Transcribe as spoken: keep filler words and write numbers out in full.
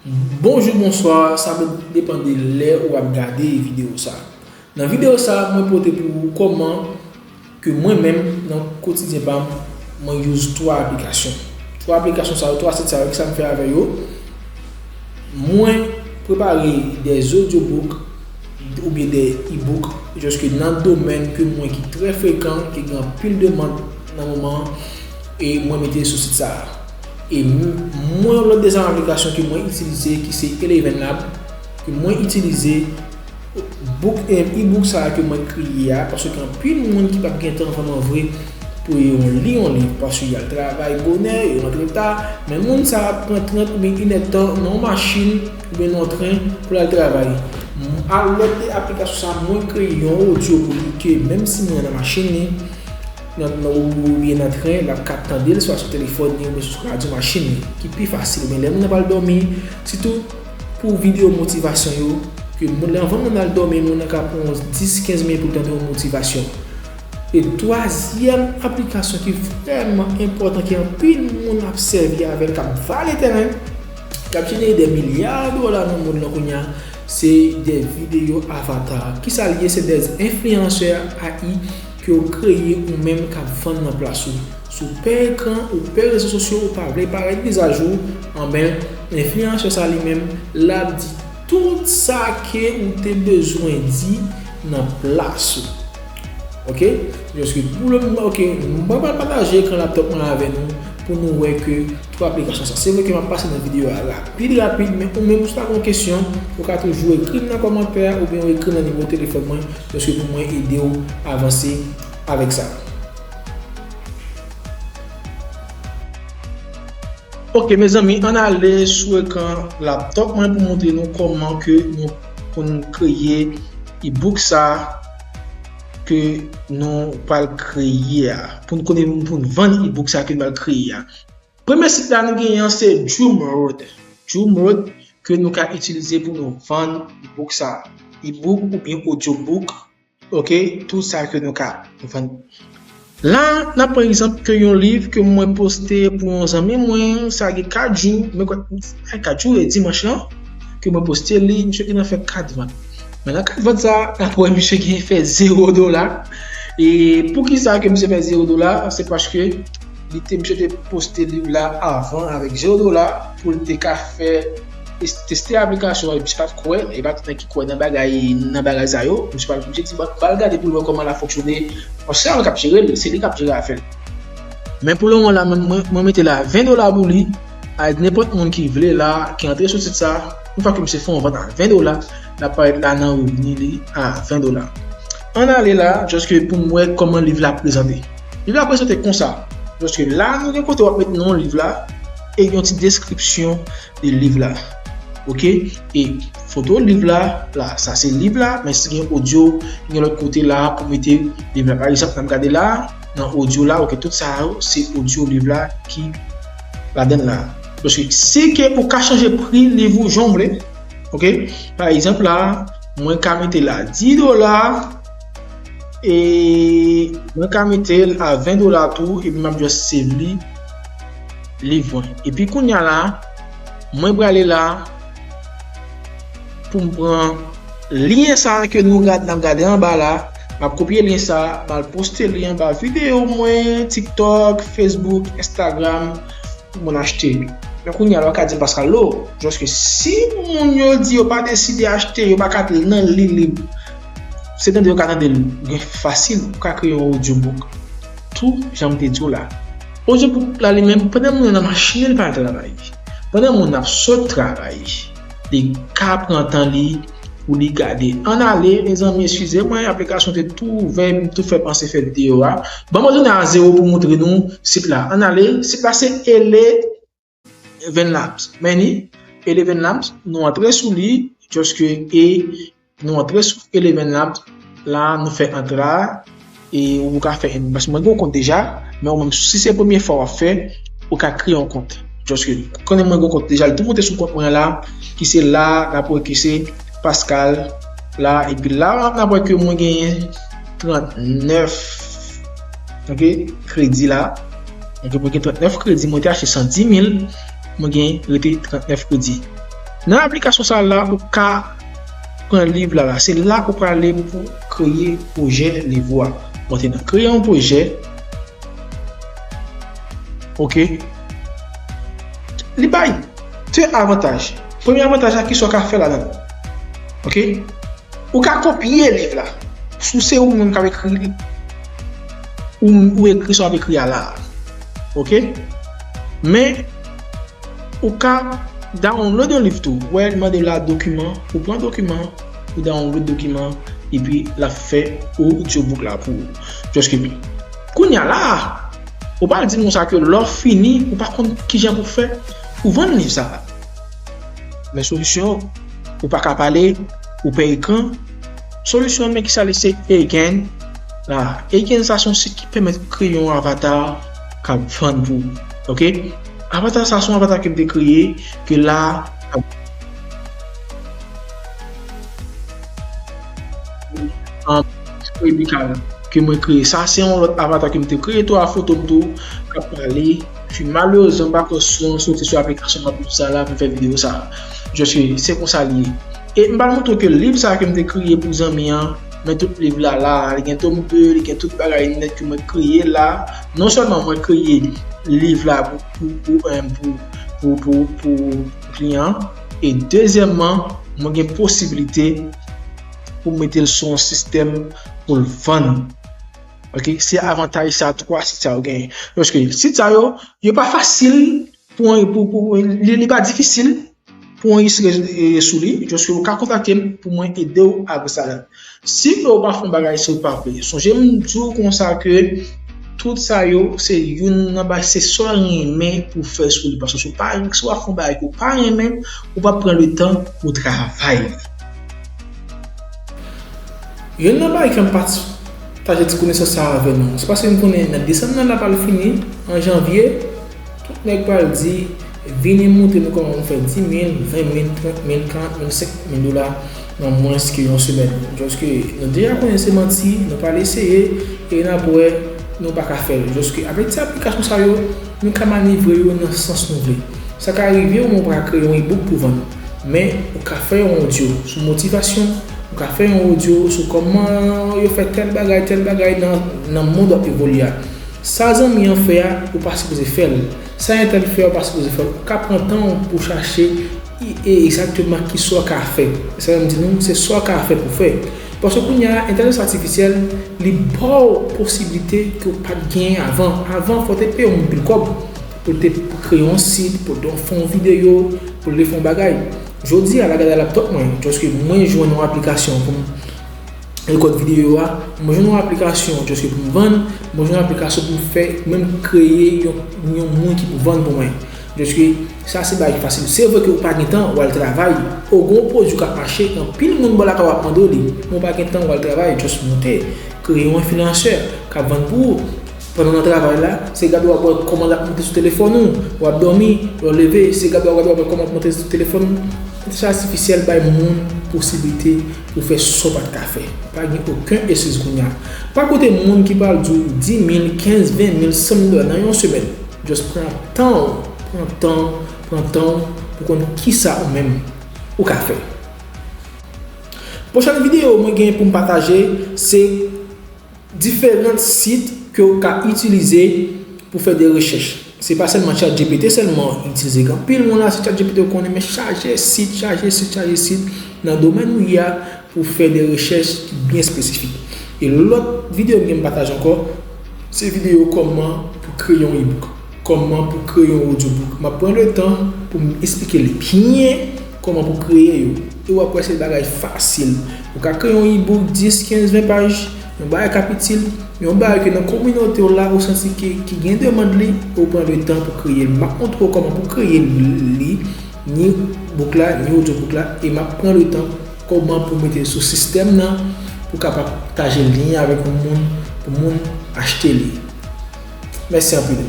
Bonjou, bonswa, sa va depann de lè ou ap gade videyo sa. Nan videyo sa, mwen pote pou ou kòman ke mwen menm, nan kotidyen pa m, mwen use twa aplikasyon. Twa aplikasyon sa yo, twa sit sa yo, kisa m fè avè yo? Mwen prepare de audiobook oubyen de e-book, jòske nan domèn ke mwen ki trè frekan, ki gen anpil demann nan moman an, e mwen mete sou sit sa a. E m- mwen, yon lòt dezam aplikasyon ke mwen itilize, ki se Eleven Lab, ke mwen itilize book, e, e-book sa a ke mwen kreye a, paske gen anpil moun ki p ap gen tan vrèman vre pou yo li yon liv, paske y al travay bonè, yo rantre ta, men moun sa a pran trant oubyen inèdtan nan yon machin oubyen nan yon tren pou l al travay. M- a lòt de aplikasyon sa a, mwen kreye yon odyo pou li ke menm si moun nan nan machin li, nan, nan, oubyen nan tren, l ap ka tande l swa sou telefòn li oubyen sou radyo machin li, ki pi fasil. Oubyen lè moun nan pral dòmi, sitou pou videyo motivasyon yo, ke moun, lè anvan moun al dòmi, moun nan ka pran yon dis, kenz minit pou l tande yon motivasyon. E twazyèm aplikasyon ki vrèman enpòtan, ke anpil moun ap sèvi avè l, k ap vale tèren, k ap jenere de milya dola nan mond lan kounye a, se de videyo avatar. Kisa l ye? Se de enfliyansè A I ke w kreye ou menm k ap vann nan plas ou. Si w pè ekran, ou pè rezo sosyo, ou pa vle parèt vizaj ou, anben, enfliyansè sa li menm, l ap di tout sa ke ou te bezwen di nan plas ou. Ok? Jòske pou le moman, ok, mwen pral pataje ekran laptop mwen avè nou pou nou wè ke twa aplikasyon sa. Se vre ke m ap pase nan videyo a rapid, rapid, men ou menm, si w ta gen yon kesyon, ou ka toujou ekri m nan kòmantè a oubyen ou ekri m nan nimewo telefòn mwen, jòske pou mwen ede w avanse avèk sa. Ok, mezanmi, ann ale sou ekran laptop mwen pou montre nou kòman ke nou, pou n kreye e-book sa ke nou pral kreye a. Pou n konnen, pou n vann e-book sa ke nou pral kreye a. Premye sit la nou genyen an se Drewmart. Drewmart ke nou ka itilize pou nou vann e-book sa. E-book oubyen audiobook. Ok, tout sa ke nou ka vann. La, n ap pran egzanp ke yon liv ke mwen poste pou yon zanmi mwen, sa gen kat jou, mèkrèdi, kat jou e dimanch lan, ke mwen poste li, misye gentan fè kat vant. Men nan kat vant sa, n ap wè misye gen fè zewo dola. E poukisa ke misye fè zewo dola? Se paske li te, misye te poste liv la avan avèk zewo dola pou l te ka fè es- teste aplikasyon an, epi misye pa t kwè, e pa tout nèg ki kwè nan bagay, nan bagay sa yo. Misye pa, misye di, "Ba, ba l gade pou l wè kòman l ap fonksyone." Paske se pa mwen k ap jere l, se li k ap jere afè l. Men pou le moman la, mwen, mwen, mwen mete la ven dola pou li, a nenpòt moun ki vle la, ki antre sou sit sa, yon fwa ke misye fè yon vant a ven dola, l ap parèt la nan revni li a ven dola. Ann ale la, jòske pou n wè kòman liv la prezante. Liv la prezante konsa, jòske la, nou gen kote w ap met non liv la, e yon ti deskripsyon de liv la. Ok? E foto liv la, la, sa se liv la, men si gen odyo, gen lòt kote la pou mete liv la. Pa egzanp, n ap gade la, nan odyo la, ok, tout sa yo, se odyo liv la ki ladann la. Paske si ke ou ka chanje pri liv ou jan w vle, ok? Pa egzanp la, mwen ka mete la dis dola, e mwen ka mete l a ven dola tou, epi m ap just save li, liv mwen. Epi kounye a la, mwen prale la pou m pran lyen sa ke nou gad, n ap gade anba la. M ap kopye lyen sa, m al poste li anba videyo mwen, TikTok, Facebook, Instagram, pou moun achte. Men kounye a la, w ka di m, "Pascal, lo, jòske si moun yo di yo pa deside achte, yo pa ka nan li liv, se tande yo ka tande l gen fasil, ou ka kreye yon audiobook." Tou, jan m te di w la. Audiobook la li menm, pandan moun nan nan machin li, li pa travay. Pandan moun nan ap sot travay, li ka pran tan li pou li gade. Ann ale, mezanmi, eskize mwen, aplikasyon te tou ouvè, m tou fè panse fè videyo a. Ban m retounen a zewo pou montre nou sit la. Ann ale, sit la se Eleven Labs. Men ni, Eleven Labs, nou antre sou li, jòske e nou antre sou Eleven Labs, la nou fè antre a, e ou ka fè, paske mwen gen yon kont deja, men ou menm si se premye fwa w ap fè, ou ka kreye yon kont. Jòske, konnen mwen gen yon kont deja, li tou monte sou kont mwen la, ki se la, n ap wè ki se Pascal la, epi la, n ap wè ke mwen genyen trannèf, ok, kredi la. Ok, mwen gen trannèf kredi, mwen te achte san di mil, mwen gen rete trannèf kredi. Nan aplikasyon sa la, ou ka pran liv la la. Se la ou prale pou kreye pwojè liv ou a. Ou antre nan kreye yon pwojè. Ok. Li bay de avantaj. Premye avantaj la, ki sa w ka fè ladan l? Ok. Ou ka kopye liv la. Si w se ou menm k ap ekri li, ou, ou ekri sa w ap ekri a la. Ok. Men, ou ka download yon liv tou. Ou wè, li mande w la dokiman, ou pran dokiman, ou download dokiman, epi l ap fè audiobook la pou ou. Just ke, kounye a la, ou pral di m konsa ke lè w fini, ou pa konn kijan pou fè pou vann liv sa a. Men solisyon, ou pa ka pale, ou pè ekran. Solisyon, men kisa li se? Again. La, Again sa se yon sit ki pèmèt kreye yon avatar k ap vann pou ou. Ok? Avatar sa se yon avatar ke m te kreye, ke la, an, medikal ke mwen kreye. Sa se yon lòt avatar ke m te kreye tou a foto m tou, k ap pale. Epi malerezman, m pa kwè si w soti sou aplikasyon m ap di sa la pou m fè videyo sa. Just ke se konsa li ye. E m pral montre w ke liv sa ke m te kreye pou zanmi an, men tout liv la la, li gen tome de, li gen tout bagay nèt ke mwen kreye la. Non sèlman mwen kreye liv la pou, pou, pou, em, pou, pou, pou, pou kliyan, e dezyèmman, mwen gen posiblite pou mete l sou yon sistèm pou l vann. Ok, se avantaj sa twa sit sa yo genyen. Paske sit sa yo, yo pa fasil pou, pou, pou li, li pa difisil pou anrejistre, e, sou li. Just ke ou ka kontakte m pou mwen ede w avè sa la. Si ou pa fè yon bagay, si ou pa vle. Sonje m di w konsa ke tout sa yo, se youn nan bagay, se sa w renmen pou fè sou li. Paske si w pa, si w ap fè yon bagay ke w pa renmen, ou p ap pran letan pou travay li. Youn nan bagay ke m pataje ti konesans sa avè nou, se paske m konnen nan desanm nan la pral fini, an janvye, tout nèg pral di, vini m montre nou kòman nou fè dis mil, ven mil, trant mil, karant mil, senkant mil dola nan mwens ke yon semèn. Just ke nou deja konnen se manti, nou pral eseye, e n ap wè nou pa ka fè l. Just ke avèk ti aplikasyon sa yo, nou ka manevre yo nan sans nou vle. Sa ka rive w, men w pa ka kreye yon e-book pou vann. Men, ou ka fè yon odyo sou motivasyon, ou ka fè yon odyo sou kòman yo fè tèl bagay, tèl bagay nan, nan mond w ap evolye a. Sa zanmi an fè a, ou pa sipoze fè l. Sa entèl fè a, ou pa sipoze fè l. Ou ka pran tan w pou chache e, e egzakteman ki sa w ka fè. Sa vle di nou, se sa w ka fè pou fè. Paske kounye a, entèlijans atifisyèl, li ba w posiblite ke w pa t genyen avan. Avan, fò w te peye yon pil kòb pou l te kreye yon sit, pou l te fè yon videyo, pou l te fè yon bagay. Jodi a, la gade laptop mwen, just ke mwen jwenn yon aplikasyon pou m rekòd videyo a, mwen jwenn yon aplikasyon just ke pou m vann, mwen jwenn yon aplikasyon pou m fè, menm kreye yon, yon moun ki pou vann pou mwen. Just ke sa se bagay ki fasil. Se vre ke ou pa gen tan, w al travay, ou gen yon pwodui k ap mache, anpil moun bò lakay w ap mande w li, men ou pa gen tan, w al travay, just monte, kreye yon enfliyansè k ap vann pou ou. Pandan w nan travay la, se gade w ap wè kòman l ap monte sou telefòn ou, w ap dòmi, lè w leve, se gade w ap gade w ap wè kòman l ap monte sou telefòn ou. Entèlijans atifisyèl bay moun posiblite pou fè sa w pa t ka fè. Pa gen okenn eskiz kounye a. Pa koute moun ki pral di w dis mil, kenz, ven mil, san mil dola nan yon semèn. Just pran tan w, pran tan w, pran tan w pou konn kisa ou menm ou ka fè. Pwochèn videyo mwen gen pou m pataje se diferan sit ke w ka itilize pou fè de rechèch. Se pa sèlman ChatGPT sèlman itilize. Gen anpil moun la, se ChatGPT yo konnen, men chaje sit, chaje sit, chaje sit nan domèn ou ye a pou fè de rechèch ki byen espesifik. E lòt videyo m gen m pataje ankò, se videyo kòman pou kreye yon e-book, kòman pou kreye yon audiobook. M ap pran le tan pou m esplike li byen kòman pou kreye yo. E w ap wè se bagay fasil. Ou ka kreye yon e-book dis, kenz, ven paj, yon bagay k ap itil, yon bagay ke nan kominote w la ou santi ke, ki gen demann li, ou pran le tan pou kreye l. M ap montre w kòman pou kreye li, ni book la, ni audiobook la, e m ap pran le tan kòman pou mete l sou sistèm nan, pou kapab pataje lyen avèk yon moun, pou moun achte li. Mèsi anpil.